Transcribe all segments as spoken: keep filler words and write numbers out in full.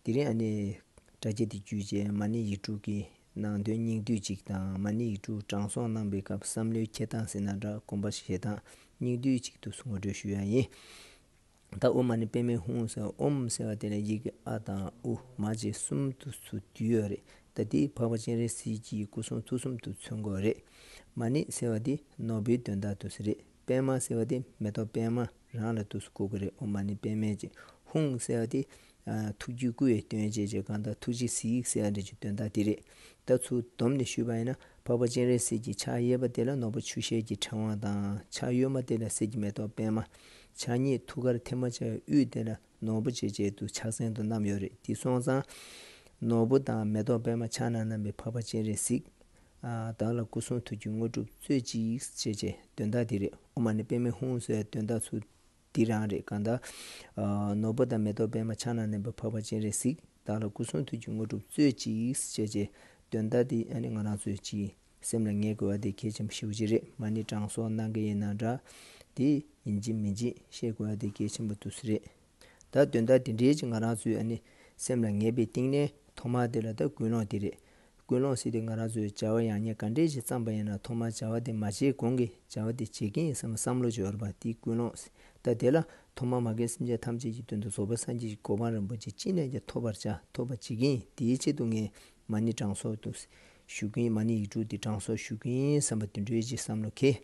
དེ་རིང་ཨ་ནི་དྲ་རྒྱ་དེ་བརྒྱུད་བྱས་མ་ཎི་ཡིག་དྲུག་གི་ནང་དོན་སྙིང་བསྡུས་ཅིག་དང་། མ་ཎི་ཡིག་དྲུག་དྲང་སྲོང་གནང་བའི་སྐབས་བསམ་བློའི་འཁྱེར་སྟངས་ཟེར་ན་འདྲ། སྒོམ་པ་བཞེས་སྟངས་སྙིང་བསྡུས་ཅིག་ཏུ་ངོ་སྤྲོད་ཞུ་ཡ་ཡིན། ད་ཨོཾ་མ་ཎི་པདྨེ་ཧཱུྃ་ཟེར། ཨོཾ་ཟེར་བ་དེ་ལ་ཡི་གེ་ཨ་དང་ཨུ་མ་བཅས་གསུམ་དུ་ཚུར་བསྡུས་ཡོད་རེད། ད་དེ་འཕགས་པ་སྤྱན་རས་གཟིགས་ཀྱི་སྐུ་གསུང་ཐུགས་གསུམ་དུ་མཚོན་དགོས་རེད། མ་ཎི་ཟེར་བ་དེ་ནོར་བུའི་དོན་དག་ཏུ་ཟེར་རེད། པདྨ་ཟེར་བ་དེ་མེ་ཏོག་པདྨ་རང་ལ་ཏུ་གོ་གི་རེད། ཨོཾ་མ་ཎི་པདྨེ་ཅེས། ཧཱུྃ་ཟེར་བ་དེ་ཨ་ཐུགས་རྒྱུད་བསྐུལ་བའི་དོན་བྱེད་ཅེས། གང་ལྟར་ཐུགས་རྗེས་གཟིགས་ཟེར་བ་འདྲ་ཅིག་དོན་དག་དེ་རེད། ད་ཚུར་བསྡོམས་ནས་ཞུས་པ་ཡིན་ན། འཕགས་པ་སྤྱན་རས་གཟིགས་ཀྱི་ཕྱག་གཡས་པ་དེ་ལ་ནོར་བུ་ཆུ་ཤེལ་གྱི་ཕྲེང་བ་དང་། ཕྱག་གཡོན་མ་དེ་ལ་གསེར་གྱི་མེ་ཏོག་པདྨ། ཕྱག་གཉིས་ཐུགས་ཀར་ཐལ་མོ་སྦྱར་དབུས་དེ་ལ་ནོར་བུ་ཅེས་བྱས་ཏེ་ཕྱག་མཚན་དུ་བསྣམས་ཡོད་རེད། དེ་སོང་ཙང་ནོར་བུ་དང་མེ་ཏོག་པདྨ་ཕྱག་ན་བསྣམས་པའི་འཕགས་པ་སྤྱན་རས་གཟིགས། ཨ་བདག་ལ་སྐུ་གསུང་ཐུགས་ཀྱི་དངོས་གྲུབ་སྩོལ་ཅིག་ཅེས་བྱས་དོན་དག་དེ་རེད། ཨོཾ་མ་ཎི་པདྨེ་ཧཱུྃ་ཟེར་བའི་དོན་དག་ཚུར་འདི་རང་རེད། གང་ལྟར་ཨ་ནོར་བུ་དང་མེ་ཏོག་པདྨ་ཕྱག་ན་བསྣམས་པའི་འཕགས་པ་སྤྱན་རས་གཟིགས། བདག་ལ་སྐུ་གསུང་ཐུགས་ཀྱི་དངོས་གྲུབ་སྩོལ་ཅིག་ཅེས་བྱས་དོན་དག་འདི་ཨ་ནི་ང་རང་ཚོས་ཅིག་སེམས་ལ་ངེས་དགོས་པ་དེ་གལ་ཆེན་པོ་ཞེ་པོ་ཅིག་རེད། མ་ཎི་དྲང་སྲོང་གནང་གི་ཡིན་ན་འདྲ། དེ་ཡིན་གཅིག་མིན་གཅིག་ཤེས་དགོས་པ་དེ་གལ་ཆེན་པོ་འདུག་སེ་རེད། ད་དོན་དག་དེ་འདྲའི་ཅིག་ང་རང་ཚོས་ཨ་ནི་སེམས་ལ་ངེས་པའི་སྟེང་ནས་ཐོག་མར་དེ་ལ་ད་ཀུན་སློང་དེ་རེད། ཀུན་སློང་ཟེར་དུས་ང་རང་ཚོས་བྱ་བ་ཡང་སྙིང་ག་འདྲས་ཅིག་བརྩམས་པ་ཡིན་ན། ཐོག་མར་བྱ་བ་དེ་མ་བྱེད་གོང་གི་བྱ་བ་དེ་བྱེད་ཀྱི་ཡིན་བསམ་བསམ་བློ་ཅིག་ཡོད་རེད་པ། དེ་ཀུན་སློང་ཟེར། ད་དེ་ལ་ཐོག་མར་མ་རྒན་སེམས་ཅན་ཐམས་ཅད་ཀྱི་དོན་དུ་རྫོགས་པའི་སངས་རྒྱས་ཀྱི་གོ་འཕང་རིན་པོ་ཆེ་ཅི་ནས་ཀྱང་ཐོབ་པར་བྱ། ཐོབ་པར་བྱེད་ཀྱི་ཡིན། དེའི་ཆེད་དུ་ངས་མ་ཎི་དྲང་སྲོང་དུ་ཞུ་གི་ཡིན། མ་ཎི་ཡིག་དྲུག་འདི་དྲང་སྲོང་ཞུ་གི་ཡིན་བསམ་པ་དེ་འདྲའི་ཅིག་བསམ་བློ་འཁྱེར།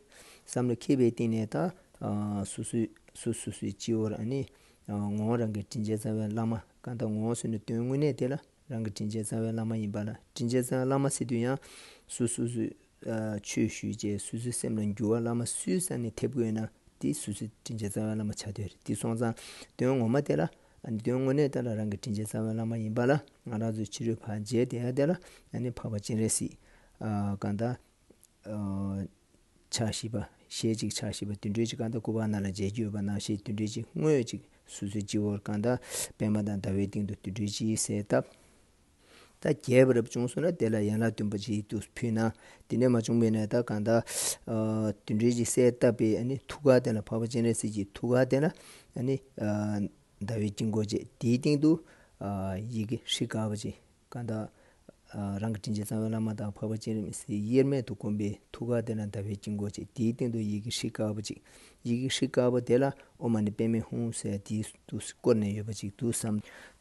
བསམ་བློ་འཁྱེར་བའི་སྟེང་ནས་ད་ཨ་སོ་སོའི་སོ་སོ་སོའི་སྤྱི་བོར་ཨ་ནི་ཨ་ངོ་བོ་རང་གི་དྲིན་ཅན་རྩ་བའི་བླ་མ། གང་ལྟར་ངོ་བོ་ཟེར་ན་དོན་དངོས་གནས་དེ་ལ་རང་གི་དྲིན་ཅན་རྩ་བའི་བླ་མ་ཡིན་པ་ལ། དྲིན་ཅན་རྩ་བའི་བླ་མ་ཟེར་དུས་ཡང་སོ་སོ་སོའི་ཨ་ཆོས་ཞུས་བྱས་སོ་སོའི་སེམས་ལ་འགྱུར་བ་བླ་མ་སུའི་ས་ནས་ཐེབས་དགོས་ན་དེ་སོ་སོའི་དྲིན་ཅན་རྩ་བའི་བླ་མ་ཆགས་བསྡད་རེད། དེ་སོང་ཙང་དོན་ངོ་མ་དེ་ལ་ཨ་ནི་དོན་དངོས་གནས་དེ་ལ་རང་གི་དྲིན་ཅན་རྩ་བའི་བླ་མ་ཡིན་པ་ལ། ང་རང་ཚོའི་ཕྱི་རོལ་ཕར་མཇལ་བསྡད་ཡ་དེ་ལ་ཨ་ནི་འཕགས་པ་སྤྱན་རས་གཟིགས་ཨ་གང་ལྟར་ཨ་ཕྱག་བཞི་པ་ཞལ་གཅིག་ཕྱག་བཞི་པ་དེ་འདྲའི་ཅིག་གང་ལྟར་སྐུ་པར་ནང་ལ་མཇལ་རྒྱུ་ཡོད་པ་ནང་བཞིན་དེ་འདྲའི་ཅིག་དངོས་ཅིག་སོ་སོའི་སྤྱི་བོར་གང་ལྟར་པདྨ་དང་ཟླ་བའི་སྟེང་དུ་དེ་འདྲའི་ཅིག་གསལ་བཏབ། ད་རྒྱས་པ་རབ་བྱུང་སོང་ན་དེ་ལ་ཡན་ལག་བདུན་པ་ཅིག་ཏུ་ཕུལ་ན། དེ་ནས་མ་བྱུང་བས་ན་ད་གང་ལྟར་ཨ་དེ་འདྲའི་ཅིག་གསལ་བཏབ་པའི་ཨ་ནི་ཐུགས་ཀ་དེ་ལ་འཕགས་པ་སྤྱན་རས་གཟིགས་ཀྱི་ཐུགས་ཀ་དེ་ལ་ཨ་ནི་ཨ་ཟླ་བའི་དཀྱིལ་འཁོར་བཅས་དེའི་སྟེང་དུ་ཨ་ཡི་གེ་ཧྲཱིཿ་ཀ་པ་ཅིག་གང་ལྟར་ཨ་རང་གི་དྲིན་ཅན་རྩ་བའི་བླ་མ་དང་འཕགས་པ་སྤྱན་རས་གཟིགས་དབྱེར་མེད་དུ་བསྒོམས་པའི་ཐུགས་ཀ་དེ་ན་ཟླ་བའི་དཀྱིལ་འཁོར་བཅས་དེའི་སྟེང་དུ་ཡི་གེ་ཧྲཱིཿ་ཀ་པ་ཅིག་ཡི་གེ་ཧྲཱིཿ་ཀ་པ་དེ་ལ་ཨོཾ་མ་ཎི་པདྨེ་ཧཱུྃ་ཟེར་དེའི་དུ་བསྐོར་ནས་ཡོད་པ་ཅིག་ཏུ་བསམ།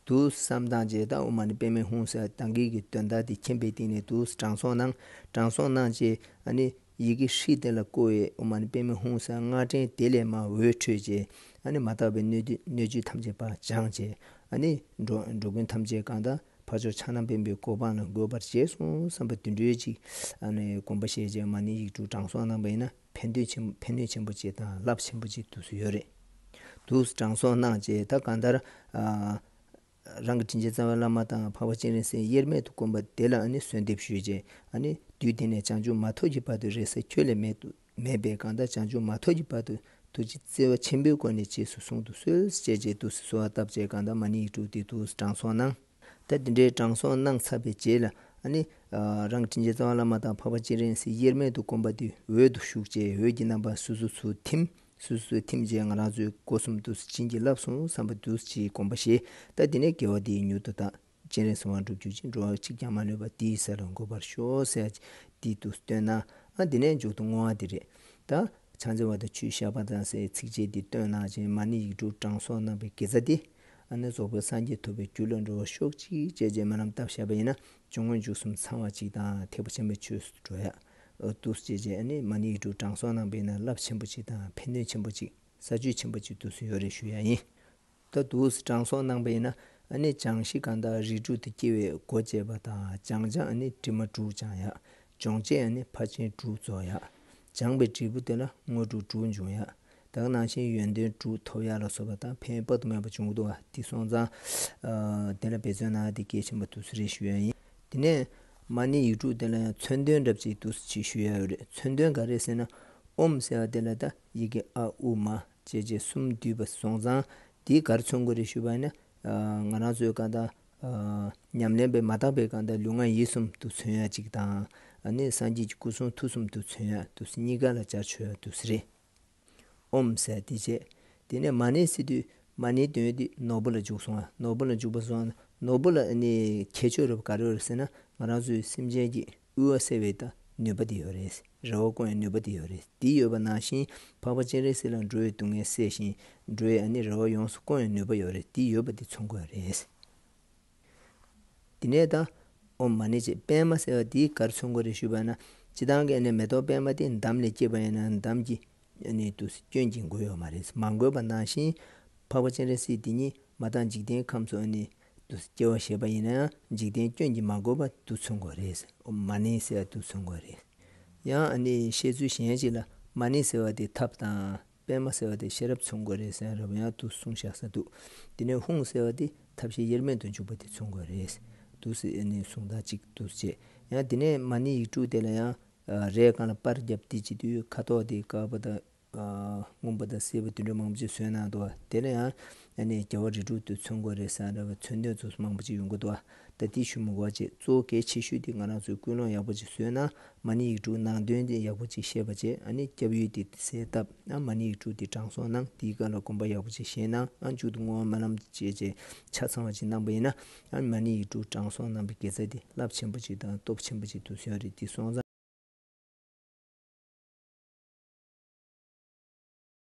དུ་བསམ་སྟངས་བཅས་དང་ཨོཾ་མ་ཎི་པདྨེ་ཧཱུྃ་ཟེར་དང་གི་གི་དོན་དག་དེ་མཁྱེན་པའི་སྟེང་ནས་དུ་དྲང་སྲོང་གནང་། དྲང་སྲོང་གནང་བཅས་ཨ་ནི་ཡི་གེ་ཧྲཱིཿ་དེ་ལ་བསྐོར་བའི་ཨོཾ་མ་ཎི་པདྨེ་ཧཱུྃ་ཟེར་སྔགས་ཕྲེང་དེ་ལས་མར་འོད་འཕྲོས་བཅས་ཨ་ནི་མ་དག་པའི་སྣོད་བཅུད་སྣོད་བཅུད་ཐམས་ཅད་པར་སྦྱངས་བཅས་ཨ་ནི་འགྲོ་འགྲོ་ཀུན་ཐམས་ཅད་གང་དག་འཕགས་མཆོག་ཕྱག་ན་པདྨོའི་གོ་འཕང་ལ་འགོད་པར་བྱས་སོ་བསམ་པ་དེ་འདྲའི་ཅིག་ཨ་ནི་དགོངས་པ་བཞེས་བྱས་མ་ཎི་ཡིག་དྲུག་དྲང་སྲོང་གནང་པ་ཡིན་ན་ཕན་དོན་ཆེན་ཕན་ནུས་ཆེན་པོ་ཅིག་དང་རླབས་ཆེན་པོ་ཅིག་ཏུ་སུ་ཡོད་རེད། དུ་དྲང་སྲོང་གནང་བཅས་ད་གང་ལྟར་ཨ་རང་གི་དྲིན་ཅན་རྩ་བའི་བླ་མ་དང་འཕགས་པ་སྤྱན་རས་གཟིགས་དབྱེར་མེད་དུ་བསྒོམ་པ་དེ་ལ་ཨ་ནི་གསོལ་འདེབས་ཞུས་བྱས་ཨ་ནི་དུས་དེ་ནས་བྱང་ཆུབ་མ་ཐོབ་ཀྱི་བར་དུ་རེ་ས་ཁྱོད་ལས་མེད་དུ་མེད་པས་གང་ལྟར་བྱང་ཆུབ་མ་ཐོབ་ཀྱི་བར་དུ་ཐུགས་ཀྱི་བརྩེ་བ་ཆེན་པོའི་སྒོ་ནས་རྗེས་སུ་བཟུང་དུ་གསོལ་ཞེས་བྱས་དུ་གསོལ་བ་བཏབ་བྱས་གང་ལྟར་མ་ཎི་ཡིག་དྲུག་དེ་དུ་དྲང་སྲོང་གནང་། ད་དེ་འདྲའི་དྲང་སྲོང་གནང་ཚར་བའི་རྗེས་ལ་ཨ་ནི་རང་གི་དྲིན་ཅན་རྩ་བའི་བླ་མ་དང་འཕགས་པ་སྤྱན་རས་གཟིགས་དབྱེར་མེད་དུ་བསྒོམ་པ་དེ་འོད་དུ་ཞུགས་བྱས་འོད་ཀྱི་རྣམ་པ་སོ་སོ་ཚུར་ཐིམ། སོ་སོས་ཐིམ་རྗེས་ང་རང་ཚོའི་སྒོ་གསུམ་དུ་བྱིན་གྱིས་བརླབས་སོང་བསམ་པ་དུ་ཅིག་དགོངས་པ་བཞེས། ད་དེ་ནས་དགེ་བ་དེའི་མྱུར་དུ་བདག་སྤྱན་རས་གཟིགས་དབང་འགྲུབ་གྱུར་ཅིག་འགྲོ་བ་གཅིག་ཀྱང་མ་ལུས་པ་དེའི་ས་ལ་འགོད་པར་ཤོག་ཟེར་དེ་དུ་བཏོན་ན་ཨ་དེ་ནས་མཇུག་ཏུ་བསྔོ་བ་དེ་རེད། ད་ཕྱག་འཚལ་བ་དང་ཆུ་བཤགས་པ་དང་ཟེར་ཚིགས་བཅད་དེ་བཏོན་གནང་བྱས་མ་ཎི་ཡིག་དྲུག་དྲང་སྲོང་གནང་བའི་དགེ་རྩ་དེ་ཨ་ནི་རྫོགས་པའི་སངས་རྒྱས་ཐོབ་པའི་རྒྱུ་ལ་འགྲོ་བར་ཤོག་ཅིག་བྱས་རྗེས་སྨོན་ལམ་བཏབ་བཞག་པ་ཡིན་ན་འབྱུང་པོ་མཇུག་གསུམ་ཚང་བ་ཅིག་དང་ཐེག་པ་ཆེན་པོའི་ཆོས་སུ་འགྲོ་ཡག་འདུག་སེ་བྱས་རྗེས་ཨ་ནི་མ་ཎི་ཡིག་དྲུག་དྲང་སྲོང་གནང་བས་ན་རླབས་ཆེན་པོ་ཅིག་དང་ཕན་ནུས་ཆེན་པོ་ཅིག་ས་བཅུད་ཆེན་པོ་ཅིག་འདུག་སེ་ཡོད་རེད་ཞུ་ཡ་ཡིན། ད་འདུག་སེ་དྲང་སྲོང་གནང་བས་ན་ཨ་ནི་སྦྱང་གཞི་གང་དག་རིགས་དྲུག་ཏུ་སྐྱེ་བའི་སྒོ་འབྱེད་པ་དང་སྦྱང་སྦྱང་ཨ་ནི་དྲི་མ་དྲུག་སྦྱང་ཡག་སྦྱོང་བྱེད་ཨ་ནི་ཕར་ཕྱིན་དྲུག་རྫོགས་ཡག་སྦྱངས་པའི་འབྲས་བུ་དེ་ལ་དངོས་གྲུབ་དྲུག་འབྱུང་ཡག་ད་ག་ནང་བཞིན་ཡོན་ཏན་དྲུག་ཐོབ་ཡག་ལ་སོགས་པ་དང་ཕན་ཡོན་དཔག་ཏུ་མེད་པ་འབྱུང་གི་འདུག་བ། དེ་སོང་ཙང་ཨ་དེ་ལ་འབད་བརྩོན་གནང་ཡག་དེ་གལ་ཆེན་པོ་འདུག་སེ་རེད་ཞུ་ཡ་ཡིན། དེ་ནས་མ་ཎི་ཡིག་དྲུག་དེ་ལ་ཡང་མཚོན་དོན་འདྲ་པོ་ཅིག་འདུག་སེ་ཅིག་ཞུ་ཡ་ཡོད་རེད། མཚོན་དོན་ག་རེ་ཟེར་ན་ཨོཾ་ཟེར་བ་དེ་ལ་ད་ཡི་གེ་ཨ་ཨུ་མ་ཅེས་བྱས་གསུམ་འདུས་པ་སོང་ཙང་དེ་ག་རེ་མཚོན་དགོས་རེད་ཞུས་པ་ཡིན་ན་ཨ་ང་རང་ཚོའི་གང་ལྟར་ཨ་ཉམས་ལེན་པས་མ་དག་པའི་གང་ལྟར་ལུས་ངག་ཡིད་གསུམ་དུ་མཚོན་ཡ་ཅིག་དང་ཨ་ནི་སངས་རྒྱས་ཀྱི་སྐུ་གསུང་ཐུགས་གསུམ་དུ་མཚོན་ཡ་འདུག་སེ་གཉིས་ཀ་ལ་སྦྱར་ཆོག་ཡ་འདུག་སེ་རེད། ཨོཾ་ཟེར་དེ་བྱས། དེ་ནས་མ་ཎི་ཟེར་དུས་མ་ཎིའི་དོན་དེ་ནོར་བུ་ལ་འཇུག་སོང་ང་། ནོར་བུ་ལ་འཇུག་པ་སོང་ང་ ནོར་བུ་ལ་ཨ་ནི་ཁྱད་ཆོས་རབ་ག་རེ་ཡོད་རེད་ཟེར་ན། ང་རང་ཚོའི་སེམས་ཅན་གྱི་དབུལ་བ་སེལ་བའི་ད་ནུས་པ་དེ་ཡོད་རེད། རེ་བ་སྐོང་བའི་ནུས་པ་དེ་ཡོད་རེད། དེ་ཡོད་པ་ནང་བཞིན་འཕགས་པ་སྤྱན་རས་གཟིགས་ལ་འགྲོ་བའི་སྡུག་བསྔལ་སེལ་ཞིང་། འགྲོ་བའི་ཨ་ནི་རེ་བ་ཡོངས་སུ་སྐོང་བའི་ནུས་པ་ཡོད་རེད། དེ་ཡོད་པ་དེ་མཚོན་གྱི་ཡོད་རེད། དེ་ནས་ད་ཨོཾ་མ་ཎི་ཅེས་པདྨ་ཟེར་བ་དེ་ག་རེ་མཚོན་གྱི་ཡོད་རེད་ཞུས་པ་ན། སྤྱིར་བཏང་གི་ཨ་ནི་མེ་ཏོག་པདྨ་དེ་འདམ་ལས་སྐྱེས་པ་ཡིན་ན་འདམ་གྱི་ཨ་ནི་དུ་སྐྱོན་གྱིས་འགོས་ཡོད་མ་རེད། མ་འགོས་པ་ནང་བཞིན་འཕགས་པ་སྤྱན་རས་གཟིགས་དེ་ཉིད་མ་དག་འཇིག་རྟེན་ཁམས་སུ་ཨ་ནི་དུ་སྐྱེ་བ་བཞེས་པ་ཡིན་ན་ཡང་འཇིག་རྟེན་སྐྱོན་གྱིས་མ་གོས་པ་དུ་མཚོན་དགོས་རེད། ཨོཾ་མ་ཎི་ཟེར་བ་དུ་མཚོན་དགོས་རེད། ཡང་ཨ་ནི་བཤད་ཚུལ་གཞན་ཞིག་ལ་མ་ཎི་ཟེར་བ་དེ་ཐབས་དང་། པདྨ་ཟེར་བ་དེ་ཤེས་རབ་མཚོན་དགོས་རེད་ཟེར་རབ་ཡང་དུ་གསུངས་བཞག་ས་འདུག་དེ་ནས་ཧཱུྃ་ཟེར་བ་དེ་ཐབས་ཤེས་དབྱེར་མེད་དུ་འཇུག་པ་དེ་མཚོན་དགོས་རེད། དུ་ཟེར་ཨ་ནི་གསུང་སྟངས་གཅིག་དུ་བྱས། ཡང་དེ་ནས་མ་ཎི་ཡིག་དྲུག་དེ་ལ་ཡང་། ཨ། རས་སྒང་ལ་པར་བརྒྱབ་སྟེ་བྱེད་དུས་ཁ་དོག་དེ་དཀར་པོ་དང་། ཨ། སྔོན་པོ་དང་སེར་པོ་དེ་འདྲ་མང་པོ་ཅིག་བཟོས་གནང་འདུག་དེ་ལ་ཡང་ཨ་ནི་རྒྱལ་བ་རིགས་དྲུག་དེ་མཚོན་དགོས་རེད་ཟེར་ར་བ། མཚོན་དོན་ཚོ་མང་པོ་ཅིག་ཡོང་གི་འདུག་ད་དེ་ཞུ་མི་དགོས་བྱས། གཙོ་བོ་གལ་ཆེ་ཤོས་དེ་ང་རང་ཚོས་ཀུན་སློང་ཡག་པོ་ཅིག་བཟོས་ན། མ་ཎི་ཡིག་དྲུག་ནང་དོན་དེ་ཡག་པོ་ཅིག་ཤེས་པ་བྱས། ཨ་ནི་སྐྱབས་ཡུལ་དེ་གསལ་བཏབ། ཨ། མ་ཎི་ཡིག་དྲུག་དེ་དྲང་སྲོང་གནང་། དེའི་སྒང་ལ་སྒོམ་པ་ཡག་པོ་ཅིག་བྱས་ན། ཨ། མཇུག་ཏུ་བསྔོ་བ་སྨོན་ལམ་བཅས་བྱས་ཆ་ཚང་བ་ཅིག་གནང་པ་ཡིན་ན། ཨ། མ་ཎི་ཡིག་དྲུག་དྲང་སྲོང་གནང་པའི་དགེ་རྩ་དེ་རླབས་ཆེན་པོ་ཅིག་དང་སྟོབས་ཆེན་པོ་ཅིག་ཏུ་སོན་རེད། དེ་སོང་ཙང་།